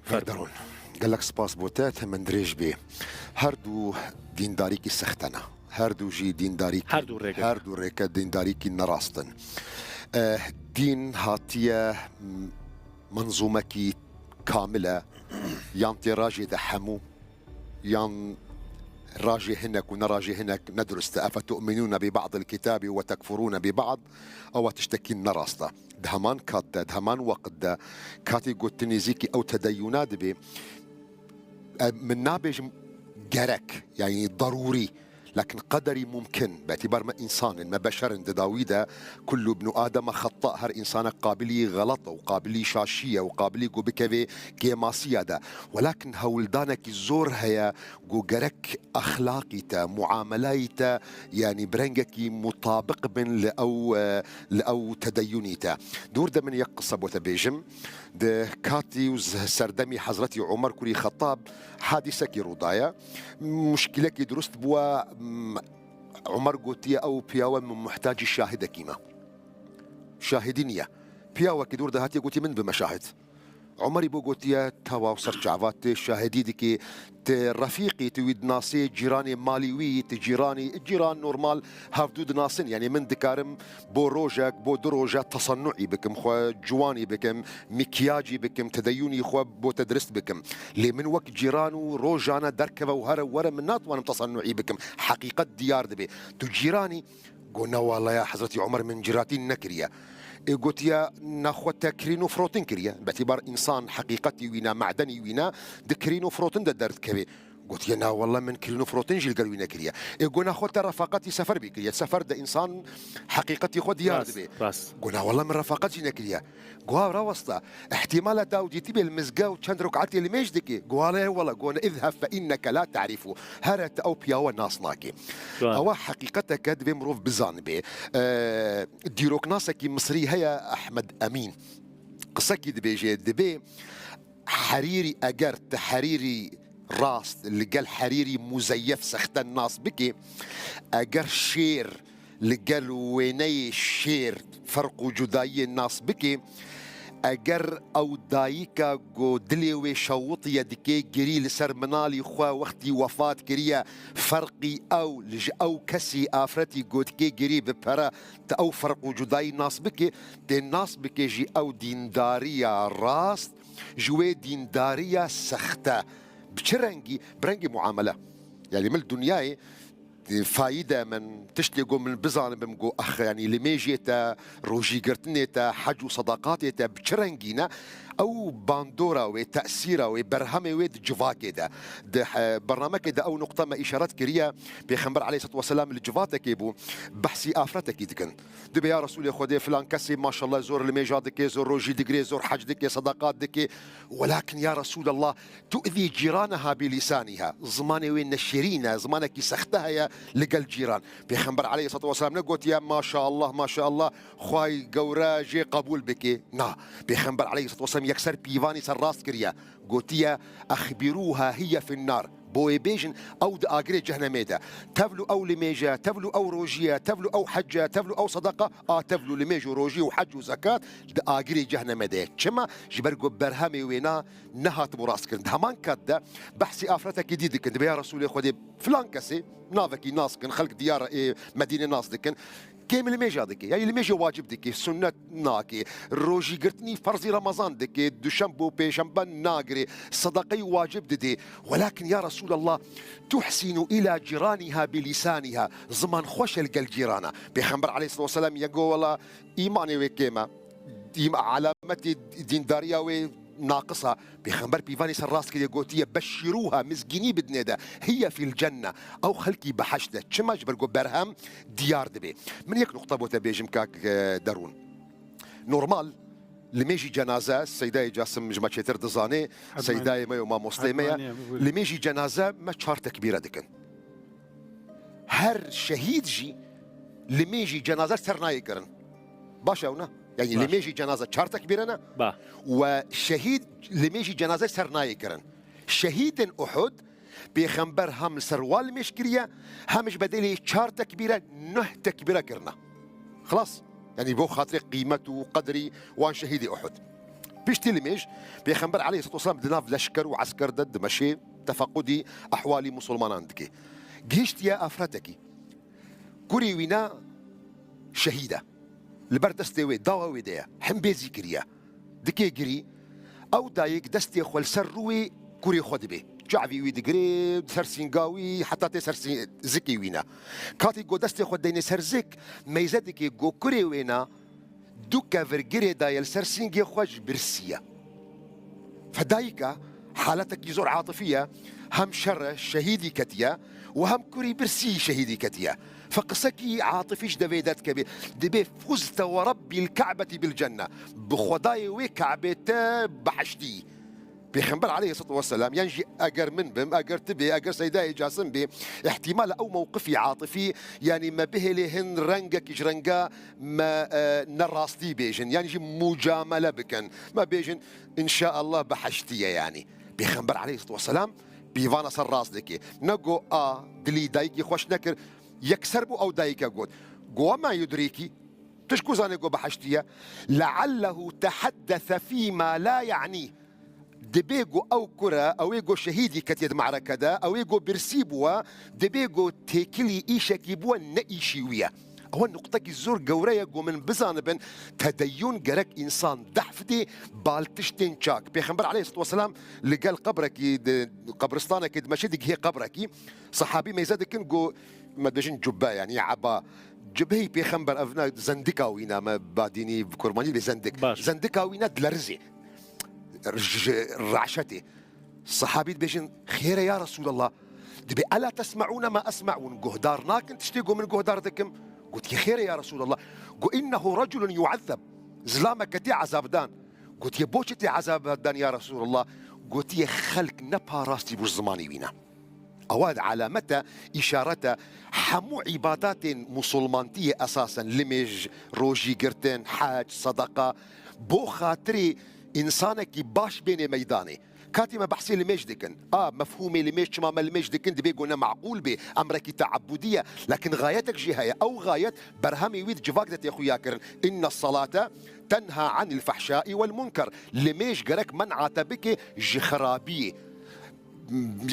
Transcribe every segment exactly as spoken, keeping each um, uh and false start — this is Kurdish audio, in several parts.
Fermo. Derûn, gelek spas bo te, temendirêj bê. Her du dîndarîkî sexte ne. Her du jî dîndarîkî, Her du rêke. her du rêke dîndarîkî nerast in. Eh, dîn hatiye, m-, menzûmekî kamil e, yan tê rajê de hemû, yan rajê hinek û ne rajê hinek ne durust e. Efetu'minûne bi ba'dil kitâbi ve tekfurûne bi ba'd, ewa tiştekî nerast e. Di heman kat de, di heman weqt de, katî ku tu nêzîkî ew tedeyûna dibî, e, min nabêjim gerek, yanî derûrî, lakin qederî mumkin, bi îtîbar me însan in, me beşer in, di dawî de, kullu bnu Ademe xeta, her însanek qabilî xelet e û qabilî şaşî ye û qabilî ku bikevê kêmasiya de. Welakin hewldanekî zor heye ku gerek exlaqî te, muamelayî te, yanî bi rengekî mutabiq bin li ew, e, li ew tedeyûnî te. Dûr de min yek qise bo te bêjim. Di katî û z-, serdemî Hezretî Umer kurî Xettab hadîsekî rû daye. Muşkilekî dirust bûye, m-, Umer gotiye, ew piyawe min muhtacî şahidekî me. Şahidî niye. Piyawekî dûr de hatiye gotiye, min bime şahid. Umerî bo gotiye, tewa û ser çava, tu şahidî dikî, tu refîqî, tu wî dinasî, cîranê malî wî, tu cîranî, cîran normal hevdû dinasin. Yanî min dikarim bo rojek, bo du roje tesennuî bikim, xwe ciwanî bikim, mikyacî bikim, tedeyûnî xwe bo te dirist bikim. Lê min wek cîran û rojane derkeve û here were min natwanim tesennuî bikim. Heqîqet diyar dibe. Tu cîranî, Go, na wala ya Hezretî Umer, min cîratî nekiriye. Ê gotiye, na xwe te kirîn û firotin kiriye. Bi îtîbar însan heqîqetî wî ne, me'denî wî ne, di kirîn û firotin de derdikeve. Gotiye, na wala min kirîn û firotin jî li gel wî nekiriye. Ê go, na xwe te refaqetî sefer bî kiriye. Sefer de însan heqîqetî xwe diyar Rast, dibe. rast. Go, na wala min refaqet jî nekiriye. Go, ha rawesta. Îhtîmala te ew dîtibê li mizgew çend rekatê limêj dikî. Go, wala, wala. Go, ne, izheb fe inneke la ta'rifu. Here te ew piyawe nas nakî. Ciwan. Ewa heqîqeteke divê mirov bizanibe. Eee, dîroknasekî Misrî heye, Ehmed Emîn. Qisekî dibêje, dibê herîrî, eger tu herîrî rast li gel herîrî muzeyef, sexte nas bikî, eger şêr li gel wêneyê şêr ferq û cudayiyê nas bikî, eger ew dayika ku dilê wê şewitiye dikê girî li ser minalî xwe wextî wefat kiriye, ferqî ew li ji ew kesî afretî ku dikê girî bi pere, tu ew ferq û cudayî nas bikî, tê nas bikê jî ew dîndariya rast ji wê dîndariya sexte. Bi çi rengî? Bi rengî muamele. Yanî min li dinyayê, e, fayîde min, tiştê ku min bizanibim ku, ax, yanî limêjê te, rojîgirtinê te, hec û sedaqatê te bi çi rengî ne? Ew bandora wê, tesîra wê, berhemê wê di civakê de. Di, e, bernamekê de ew nuqta me îşaret kiriye, Pêxember aleyhisselatu vesselam li civatekê bû, behsî afretekî dikin. Dibê ya Resûlê Xwedê filan kesê maşallah zor limêja dike, zor rojî digire, zor hec dike, sedaqat dike. Welakin ya Resûlallah, tu'zî cîraneha bi lîsanîha. Zimanê wê neşirîn e, zimanekî sexte heye li gel cîran. Pêxember aleyhisselatu vesselam negotiye, maşallah, maşallah, Xway gewre jê qebûl bike. Na, Pêxember aleyhisselatu vesselam yekser pîvanî ser rast kiriye. Gotiye, "Exbirûha hiye finnar." Bo wê bêjin, ew di agirê cehnemê de. Tevlû ew limêje, tevlû ew rojiye, tevlû ew hecce, tevlû ew sedeqa, a tevlû limêj û rojî û hec û zekat di agirê cehnemê de ye. Çima? Ji ber ku berhemê wê na nehatibû rastkirin. Di heman kat de behsî afretekî dî dikin. Dibê ya Resûlê Xwedê filan kesê, navekî nas dikin, xelk diyar ê Medînê nas dikin. Kêm limêja dike, yanî limêjê wacib dike, sunnet nake, rojî girtinî ferzî Remezan dike, duşembe û pêşembe nagire, sedeqeyî wacib dide. Welakin ya Resûlallah, tuhsînu îla cîranîha bi lîsanîha, ziman xweş e li gel cîrana. Pêxember aleyhisselatu vesselam yê go wela îmanê wê kêm e, îm-, alametê dîndariya wê naqis e. Pêxember pîvanê ser rast kiriye, gotiye, "Beşşirûha, mizgînî bidinê de, hiye fîl cenne, ew xelkî behişt e." Çima? Ji ber ku berhem diyar dibe. Min yek nuqta bo te bêjim, kak, e, Derûn. Normal, limêjî cenaze, Seydayê Casim ji me çêtir dizanê, Ednanê. Seydayê me yo, mamosteyê me ye. Ednanê, buyurun. Limêjî cenaze me çar tekbîre dikin. Her şehîd jî limêjî cenaze ser nayê kirin. Baş e ew ne? Yanî Baş. Limêjî cenaze çar tekbîre ne? Ba. We şehîd limêjî cenaze ser nayê kirin. Şehîdên Uhud, Pêxember hem li ser wa limêj kiriye, hem ji bedelê çar tekbîre, neh tekbîre kirine. Xilas. Yanî bo xatirê qîmet û qedrî wan şehîdê Uhud. Piştî limêj, Pêxember aleyhisselatu vesselam di nav leşker û esker de dimeşê, tefequdî ehwalî musulmanan dike. Gihiştiye afretekî. Kurê wîna şehîd e. Li ber destê wê, dawa wê de ye. Himbêzî kiriye. Dikê girî. Ew dayik destê xwe li ser rûyê kurê xwe dibê. Çavî wî digirê, ser sînga wî, heta tê ser sî-, zikê wî ne. Katî ku destê xwe deynê ser zik, meyze dikê ku kurê wê ne, du kevir girê daye li ser sîngê xwe ji birsî ye. Fe dayika haletekî zor atifî ye, hem şer e, şehîdî ketiye û hem kurî birsî şehîdî ketiye. Fe qisekî atifî ji devê derdikeve. Dibê fuzte we Rebbîl Ke'betî bil cenne. Bi Xwedayê wê Ke'bê te behiştî. Pêxember aleyhisselatu vesselam, yan jî eger min bim, eger tu bê, eger Seydayê Casim bê, ihtimal ew mewqifî atifî, yanî me bihêlê hin rengekî ji renga me, e, ne rastî bêjin, yan jî mucamele bikin. Me bêjin, înşaallah behiştî ye yanî. Pêxember aleyhisselatu vesselam pîvana ser rast dike. Ne go a dilî dayikî xweş nekir, yekser bû ew dayike got. Go, "Wema yudrîkî?" Tu ji ku zanê ku behiştî ye? "Leallehu tehaddese fîma la ya'nî." Dibê ku ew kure, ew ê ku şehîdî ketiye di me'reke de, ew ê ku birsî bûye, dibê ku têkilî îşekî bûye ne îşî wî ye. Ew nuqtekî zor gewre ye ku min bizanibin, tedeyyun gerek însan dehf dê, bal tiştên çak. Pêxember aleyhisselatu vesselam li gel qebrekî, di qebristanekê dimeşê, digihê qebrekî, Sehabî meyze dikin ku me dibêjin cubbe, yanî eba. Cubheyî pêxember ev ne zendika wî ne, me badînî bi kurmanî dibê zendik. Baş. Zendika wî ne dilerizê. Ji re'şetê. Sehabî dibêjin, "Xêr e ya Resûlallah." Dibê, "Ela tesme'ûne ma esme'ûn." Guhdar nakin tiştê ku min guhdar dikim? Gotiye, "Xêr e ya Resûlallah." Got, "Innehu reculun yu'ezzeb." Zilameke tê ezabdan. Gotiye, "Bo çi tê ezabdan ya Resûlallah?" Gotiye, "Xelk ne parastî bû ji zimanê wî ne." Ewa di alamet e, îşaret e, hemû îbadatên musulmantiyê esasen, limêj, rojî girtin, hec, sedeqa, bo xatirê însanekî baş bênê meydanê. Katî me behsê limêj dikin, a mefhûmê limêj, çima me limêj dikin, dibê ku ne meqûl bê, emrekî teabbudî ye. Lakin xayetek jî heye, ew xayet berhemê wî di civak de tê xuya kirin. Inne salate tenha anil fehşai wel munker. Limêj gerek men'a te bike ji xirabiyê.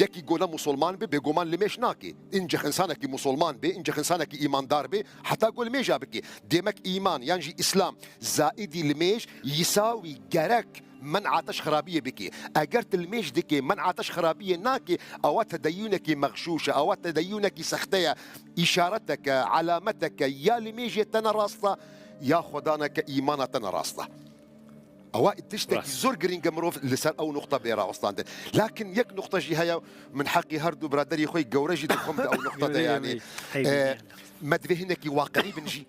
Yekî ku ne musulman be, bêguman limêj nake. Încex însanekî musulman be, încex însanekî îmandar be, heta ku limêja bike. Demek îman yan jî îslam zaîdî limêj, yisa wî gerek men'a te ji xirabiyê bike. Eger tu limêj dike, men'a te ji xirabiyê nake, ewa tedeyyûnekî mexşûş e, ewa tedeyyûnekî sexte ye, îşareteke, alameteke ya limêjê te ne rast e, ya xwedaneke îmana te ne rast e. Ewa tiştekî Rast. zor girîng e mirov li ser ew nuqta bê rawestandin. Lakin yek nuqta jî heye, min heqî her du biraderî xwe gewre jî dixwim di ew nuqta de, Girê yanî, me, heyvî e, me divê hinekî waqi'î bin jî.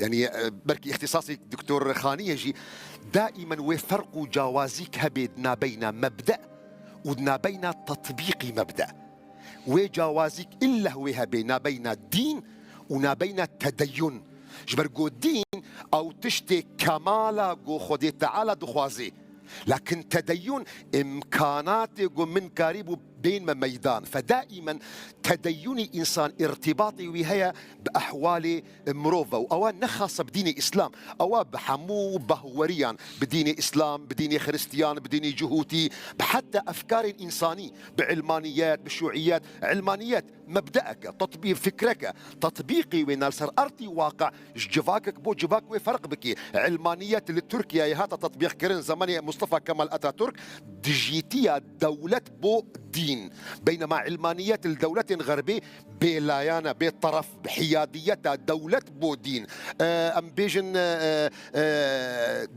Yanî, e, belkî îxtisasî Doktor Xaniyê jî, daimen wê ferq û cawazîk hebê di nabeyna mebde û di nabeyna tetbîqî mebde. Wê cawazîk illeh wê hebê nabeyna dîn û nabeyna tedeyyun. Ji ber ku dîn ew tiştê kemala ku Xwedê Teala dixwazê. Lakin tedeyyun îmkanatê ku min karîbû bênme meydan. Fe daimen tedeyyunî însan îrtîbatê wî heye bi ehwalê mirov ve. Û ewa ne xas e bi dînê Îslam. Ewa bi hemû bahweriyan, bi dînê Îslam, bi dînê Xiristiyan, bi dînê Cihûtî, bi heta efkarên însanî, bi ilmaniyet, bi şûiyet, ilmaniyet mebdeeke, tetbî-, fikreke, tetbîqî wê ne li ser erdî waqe ji civakek bo civak wê ferq bike. Ilmaniyet li Tirkiyeyê hate tetbîqkirin zemanê Mustafa Kemal Atatürk, dijîtiya dewlet bo dîn. Beynema ilmaniyet li dewletên xerbê bêlayan e, bê teref, bi hiyadiyet e, dewlet bo dîn. E, em bêjin, e, e, e,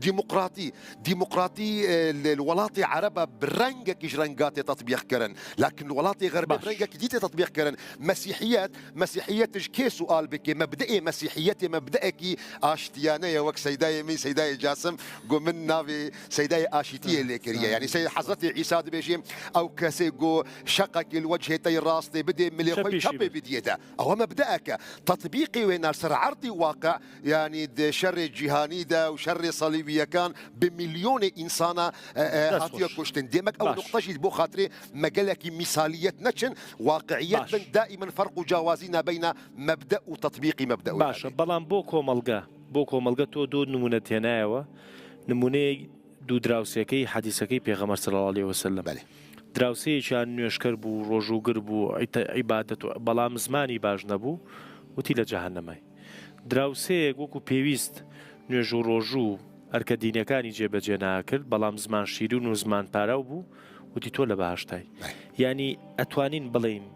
demokratî. Demokratî, e, li, li welatê Ereba bi rengekî ji renga tê tetbîqkirin. Lakin li welatê xerbê Baş. bi rengekî dî tê tetbîqkirin. Mesîhiyet, Mesîhiyet ji kê sual bike? Mebdeê Mesîhiyetê mebdeekî aştiyane ye, wek Seydayê min, Seydayê Casim, ku min navê Seydayê Aşîtiyê lê kiriye. Yanî Seyd Hezretê Îsa dibêjê, ew kesê ku şeqekî li wechê te yê rastê bidê, milê xwe Çepî jî çepê bidê. bidiyê te. Ew mebdeek e. Tetbîqê wê ne li ser erdî waqe, yanî di şerê cîhanî de û şerê salîbiyekan bi milyonê însana, e, e, Dest hatiye xweş. kuştin. Demek ew Baş. nuqte jî bo xatirê me gelekî mîsaliyet neçin, waqi'iyet Baş. bin, daimen ferq û cawazî nabeyna mebde û tetbîqî mebde wê Baş e. nabê. Belam bo komelge, bo komelge to du nimûne tênayewe. Nimûneyê دوو دراوسێکەی حەدیسەکەی پێغەمبەر صلی الله علیه وسلم. بەڵێ. دراوسەیەکیان نوێژکەر بوو، ڕۆژووگر بوو، عیت-، عیبادەت و، بەڵام زمانی باش نەبوو، وتی لە جەهەنەمای. دراوسەیەک وەکو پێویست نوێژ و ڕۆژوو ئەرکە دینیەکانی جێبەجێ ناکرد، بەڵام زمان شیرین و زمان پاراو بوو، وتی تۆ لە بەهەشتای. بەڵێ. یعنی ئەتوانین بڵێین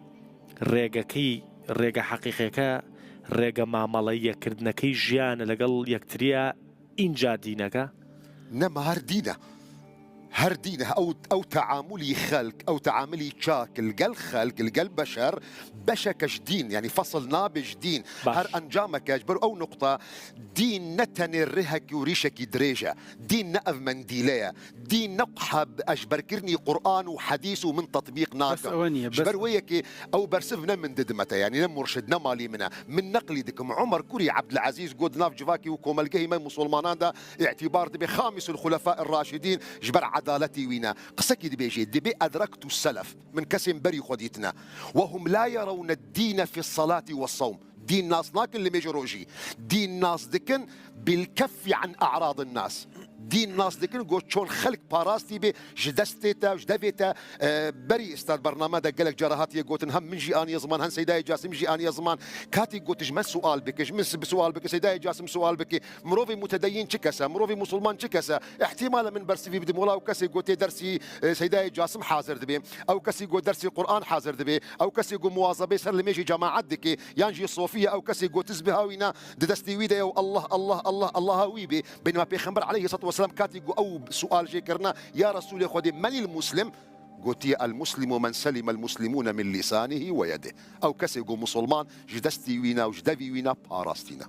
ڕێگەکەی، ڕێگە حەقیقیەکە، ڕێگە مامەڵەیەکردنەکەی ژیانە لەگەڵ یەکتریا، ئینجا دینەکە؟ نەما هەر دینە. هەر دینە. ئەو، ئەو تەعاملی خەلک، ئەو تەعاملی چاک لەگەڵ خەلک، لەگەڵ بەشەر، بەشەکەش دین، یعنی فەسڵ نابێ ji دین. باش. هەر ئەنجامەکە ji ber ئەو نقطە، دین نە تەنێ ڕێهەکی و ڕیشەکی درێژە. دین نە ئەڤ مەندیلەیە. دین نە قحە ب-، ئەژبەرکردنی قورئان و حەدیس و من تەطبیق ناکەم. بەس ئەوە نییە، ji ber بەس وەیەکێ ئەو بەرسڤ نە من ددمەتە، یعنی نە مرشد، نە مالی منە. من نەقلی دکم. عومەر کوری عەبدلعەزیز گوت، ناو civakî û komelgehî me musulmanan de îtibar dibe خامس الخلفاء الراشدين ji ber edaletî wî ne. Qisekî dibêje, dibê أدركت السلف. Min kesên berî xwe dîtine. وهم لا يرون الدين في الصلاة والصوم. Dîn nas nakin li mêj û rojî. Dîn nas dikin بالكف عن أعراض الناس. Dîn nas dikin, got çon xelk parastî bê, ji destê te, ji devê te, e, berî îsta di bername de gelek cara hatiye gotin, hem min jî aniye ziman, hem Seydayê Casim jî aniye ziman. Katî got ji me sual bike, ji min si-, sual bike, Seydayê Casim sual bike. Mirovê mutedeyyin çi kes e? Mirovê musulman çi kes e? Îhtimal e min bersivî bidim, wela ew kesê got tê dersî, e, Seydayê Casim hazir dibe. Ew kesî got dersî Quran hazir dibe. Ew kesî got muwazebê ser li mêjî cemaet dike. Yan jî sofiye, ew kesî got tizbiha wî ne di destê wî de ye û Allah, Allah, Allah, Allaha wî bê. Bênma Pêxember aleyhisselatu vesselam katî got ew sual jê kirine, ya Resûlê Xwedê, من المسلم؟ Gotiye, المسلم من سلم المسلمون من لسانه ويده. Ew kesê ku musulman ji destî wî ne û ji devî wî ne parastî ne.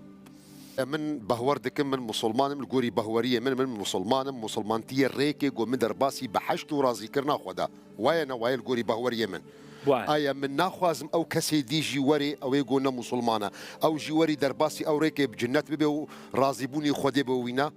Min behwer dikim, min musulman im, li gorî behweriyê min, min musulman im, musulmantiyê rêkê ku min derbasî behişt û razîkirina xwe de. Waye ne waye li gorî behweriyê min. Waye. Aya min naxwazim ew kesê dî jî werê, ew ê ku ne musulman e. Ew jî werî derbasî ew rêkê bi cinnet bibe û razîbûnî Xwedê be wî ne.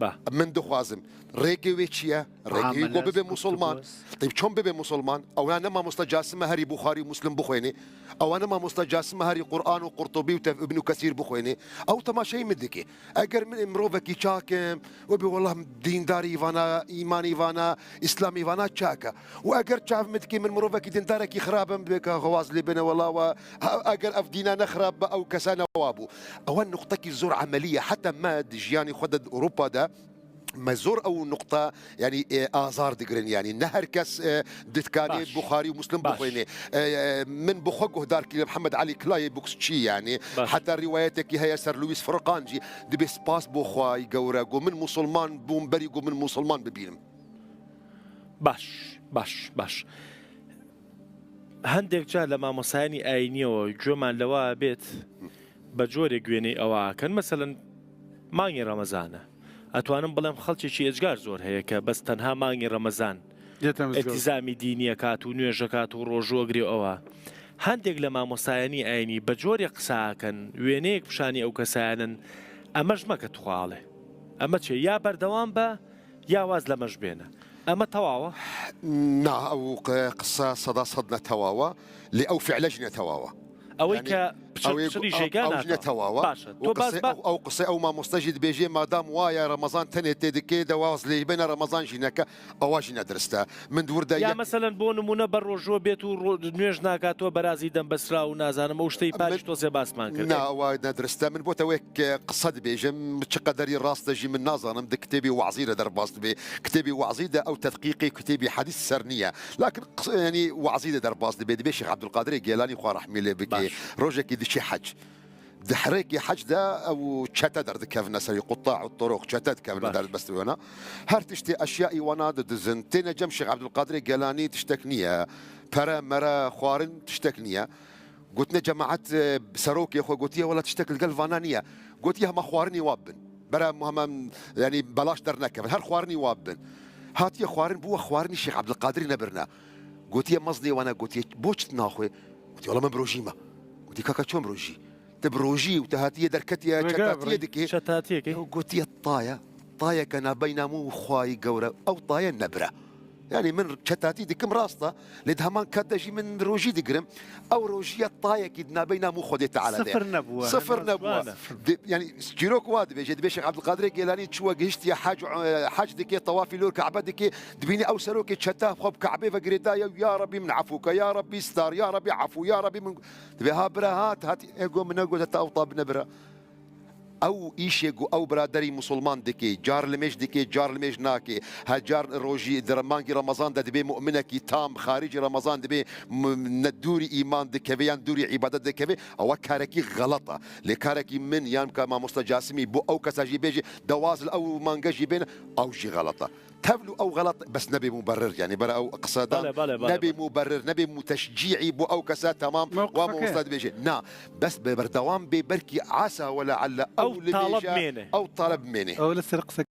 Ba. Min dixwazim. Rêkê wê çi ye? Rêkê wê ku bibe musulman. Teyb çon bibe musulman? Ew ya ne mamosta Casim e herî Buxarî û Muslim bixwêne. Ew ya ne mamosta Casim e herî Quran û Qurtubî û tef-, Ibn Kesîr bixwêne. Ew temaşeyê min dike. Eger min mirovekî çak im, wê bê wellah dîndarî vana, îmanî vana, îslamî vana çak e. Û eger çav min dike min mirovekî dîndarekî xirab im, bê ka xwe waz lê bine wellah we, ha, eger ev dîna ne xirab be, ew kese ne wa bû. Ew nuqtekî zor emelî ye. Heta me di jiyanê xwe de di Ewropa de, me zor ew nuqta, yanî, e, azar digirin, yanî ne her kes, e, ditkane Buxarî û Muslim bixwêne. E, e, min bi xwe guhdar kiriye Mihemed Elî Kilayê boksçî, yanî heta rîwayetekî heye ser Louis Furqan jî, dibê spas bo Xwayî Gewre, got min musulman bûm, berî got min musulman bibînim. Baş, baş, baş. هەندێک جار لە مامۆستایانی ئاینییەوە گوێمان لەوە بێت، بە جۆرێک وێنەی ئەوە ئەکەن، مەسەلەن مانگی ڕەمەزانە. ئەتوانم بڵێم خەڵکێکی ئێجگار زۆر هەیە کە بەس تەنها مانگی ڕەمەزان ئیلتیزامی دینی ئەکات و نوێژ ئەکات و ڕۆژوو ئەگرێ و ئەوە. هەندێک لە مامۆستایانی ئاینی بە جۆرێک قسە ئەکەن، وێنەیەک پیشانی ئەو کەسایانن، ئەمەش مەکە توخوا ئەڵێ. ئەمە چێ؟ یا بەردەوام بە، یا واز لەمەش بێنە. ئەمە تەواوە؟ نا، ئەو ق-، قسە سەدا سەد نەتەواوە، لێ ئەو فعلە ژنە تەواوە. ئەوەی یعنی، کە پچڕ-، ئەوەی پچڕی گو-، ژێگا ئەو ژنە ناتەوە. تەواوە. باشە، و تۆ باز قسەی بە ئەو، ئەو قسەی ئەو مامۆستا ژی دبێژێ، مادام وایە ڕەمەزان تەنێ تێ دکێ، دەواز لێ بێنە ڕەمەزان ژینەکە، ئەوە ژینە درستە. من دوور دە یا یەک مەسەلەن بۆ نمونە بە ڕۆژوە بێت و ڕۆ-، نوێژ ناکات، تۆ بەرازی دەم بەسرا و نازانم ئەو شتەی پاریش من تۆزێ باسمان کرد. نا، ئەوە نەدرستە. من بۆ تەوەیەک قسە دبێژم، چ قەدەری ڕاستە ژی من نازانم، دە کتێبی وەعزی لە دەرباز دبێ. کتێبی وەعزی دە ئەو تەدقیقی کتێبی حەدیث سەر نییە. لکن قس-، یعنی وەعزی دە دەرباز دبێ، دبێ شێخ عەبدولقادرێ گێلانی خوا ڕەحمی لێ بکێ. باش. ڕۆژێکی دچی حەج. دە حرێکی حەج دە ئەو چەتە دەردکەڤنە سەری قوتاع و طرق چەتە دکەڤنە باش. دەربەستوێنە. هەر تشتێ ئەشیائی وانا ددزن. تێنە جەم شێخ عەبدولقادرێ گێلانی تشتێک نییە. پەرە، مەرە، خوارن تشتێک نییە. گوتنە جەماعەت، ئە، سەرۆکێ خۆ گوتیە، وەڵا تشتێک لەگەڵ ڤانا نییە. گوتی، هەمە خواردنی وا ببن. بەرە مو-، هەمە، یعنی، بەلاش دەرنەکەون. هەر خواردنی وا ببن. هاتیە خوارن، بووە خوارنی شێخ عەبدولقادری نەبرنە. گوتیە، مەزنێ وانە، گوتیە، بۆ چت ناخوێ؟ گوتی، وەڵا من برۆژیمە. گوتی، کاکە، چۆن برۆژی؟ تە برۆژی و تە هاتیە دەرکەتیە، چەتاتیە دکێ. چەتاتیەکەی؟ گوتیە، تایە. تایە کە نابەیناموو خوای گەورە. ئەو تایە نەبرە. Yani min çetatî dikim rast e, lê di heman kat de jî min rojî digirim. Ew rojiya tayekî di nabeyna min û Xwedê Teala de. Sifir nebû, Sifir hema nebû. Jwana. Di, yani çîrok wa dibêje, dibê Şêx Ebdulkadirê Gêlanî çûye gihiştiye hec, e, hec dike, tawafî lor Kabe dike, dibînî ew serokê çeta xwe bi Kabe ve girêdaye û ya Rabbî min efûke, ya Rabbî star, ya Rabbî efû, ya Rabbî min. Dibê ha bira hat, hat, e, go min negot heta ew ta bine bira. Ew îşê ku ew biraderî musulman dike, car limêj dike, car limêj nake, he car rojî di mangî Remezan de dibê mu'minekî tam, xarîcî Remezan dibê mu-, ne dûrî îman dikeve yan dûrî îbadet dikeve, ew karekî xelet e. Lê karekî min yan ka mamosta Casimî bo ew kesa jî bêje, dewaz li ew mange jî bên, ew jî xelet e. Tevlû ew xelet bes nebe muberrir, yani bera ew qise dan Bale, bale, bale, nebe bale. muberrir, nebe muteşcî'î bo ew kesa, tamam, Mewqifeke. wa mamosta dibêje. Na, bes be berdewam bê, belkî asa we le'elle ew Ew taleb libêje, mêne. ew taleb mêne. Ew li ser qise